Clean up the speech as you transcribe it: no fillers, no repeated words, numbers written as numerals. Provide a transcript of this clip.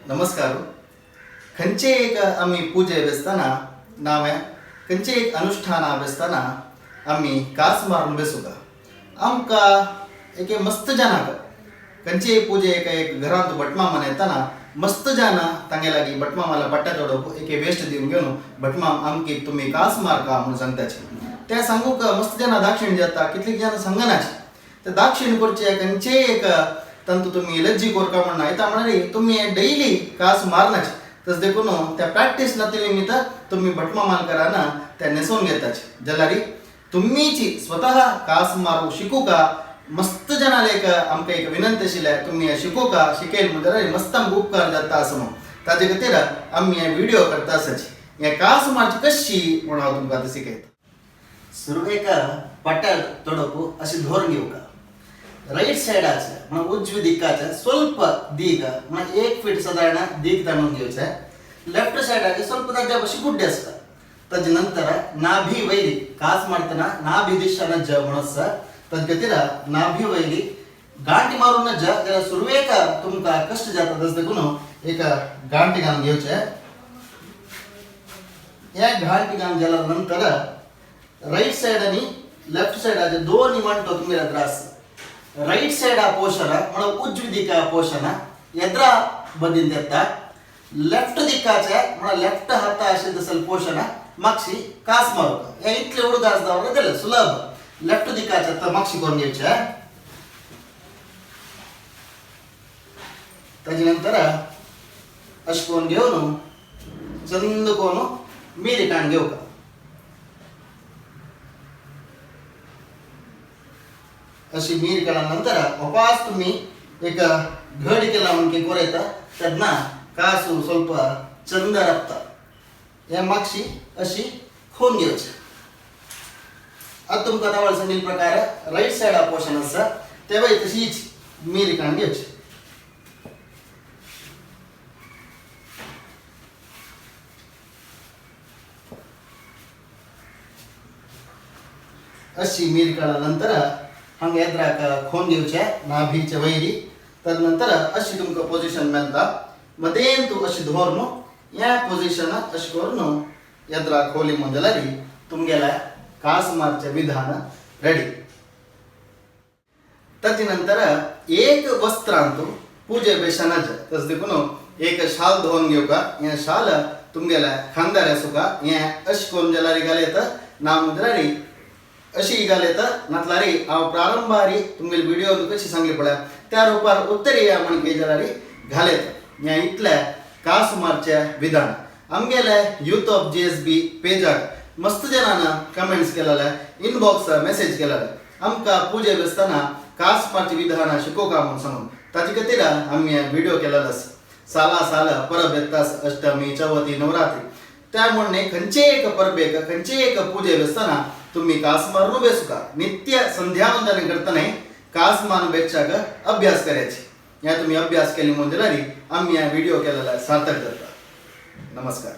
नमस्कार। खंयचे एक आमी पुजे बेसतना नावे खंयचे एक अनुष्ठान बेसतना आमी कास मारून बेसूका। आमकां एक मस्त जाणाक खंयचे पुजे एक एक घरांत भटमाम येतना मस्त जाणा तांगे लागीं भटमामाला पट्ट्या तोडप एक वेस्ट दिवन घेवन भटमाम आमकी तुमी कास मारका म्हणून सांगताची। ते सांगूक मस्त जाणां दाक्षिण जाता, कितलीं जाणां सांगनाची। ते दाक्षिण करचे खंयचे एक तांतू तुमी लज्जी कोरका म्हणना येता म्हळ्यार तुमी डेली कास मारनाची। तस देखून त्या प्रॅक्टीस नातिल्ले निमित्त तुमी भटमामाल कराना त्या न्हेसोवन घेताची। जाल्यार तुमीची स्वतः कास मारू शिकूका मस्त जाणां एक आमकां एक विनंती आशिल्लें तुमी शिकूका शिकयल म्हणल्यार मस्त आमकां उपकार जाता असो म्हणून ताजे खातीर आमी हे व्हिडिओ करता आसाची। हे कास मारची कशी म्हणून हांव तुमकां आतां शिकयता। सुरवेक पट्ट्यार तोडप अशें धरून घेवका। रईट सायडाचे म्हणून उजवी दिकाचे स्वल्प दीग म्हणून 1 फीट सादारण दीग ताणून घेवचे। लेफ्ट सायडाचे स्वल्प ताज्या भशेन गुड्डे आसता। ताजे नंतर नाभी वयली कास मारतना नाभी दिशा नज्ज म्हणून आसा ताजे खातीर नाभी वयली गांठी मारून नज्ज जाल्यार सुरवेक तुमकां कश्ट जाता। तशें देखून एक गांठी घालून घेवचे। ह्या गांठी घालून जाल्या नंतर राईट सायड आनी लेफ्ट सायडाचे दोन वांटो तुमगेले त्रास। रईट सायड पोर्शन म्हणून उजवी दिका पोर्शन एद्रा बदीन येता। लेफ्ट दिकाचे म्हणून लेफ्ट हाता अशें तसले पोर्शन मागशी कास मारूका। हे इतले उडगास दवरले जाल्यार सुलभ लेफ्ट दिकाचे आतां मागशी करून घेवचे। ताजे नंतर अशें करून घेवन चंद करून मिरी काण घेवका। अशी मीर काडल्या नंतर वापस तुम्ही एक घडी केला म्हणून कोरयता तेन्ना कासू ಸ್ವಲ್ಪ चंद रपता। ह्या मागशी अशी खोवन घेवची। आतां तुमकां तवळ सांगिल्ले प्रकार रायट सायडा पोर्शन आसा तेवय तशीच मीर काडून घेवची। अशी मीर काडल्या नंतर हांगा एद्राक खोवन घेवचे नाभीचे वयरी। तदनंतर अशी तुमकां पोजिशन मेळटा। मदेन तूं अशी धर न्हू ह्या पोजिशनाक अशें करून न्हू एद्राक खोली म्हूण जाल्यार तुमगेलें कास मारचें विधान रेडी। ताजे नंतर एक वस्त्रांत पुजे बेशनाच तशें देखून एक शाल धुवन घेवका। हें शाल तुमगेलें खांदार आसूका। हें अशें करून जाल्यार घालयता ना म्हणल्यार अशी घालयता नातल्यार हांव प्रारंभारी तुमगेले व्हिडिओ कशी सांगली पळय त्या रुपार उत्तरी म्हणके जाल्यार घालयता। हें इतलें कास मारचें विधान। आमगेले यूथ ऑफ GSB पेजाक मस्त जाणांनी कमेंट्स केलेले, इनबॉक्स मेसेज केलेले आमकां पुजे बेसतना कास मारचें विधान शिकोवका म्हणून सांगून ताजे खातीर आमी व्हिडिओ केलेलो आसा। साला साल परब येता अष्टमी चवथी नवरात्री त्या म्हणणे खंयचे एक परबेक खंयचे एक पुजे बेसतना तुम्ही कास मारून बेसूका। नित्य संध्यावंदन करतना कास मारून बेसच्याक अभ्यास करायची। ह्या तुम्ही अभ्यास केली म्हणून जाल्यार आमी ह्या व्हिडिओ केलेला सार्थक जाता। नमस्कार।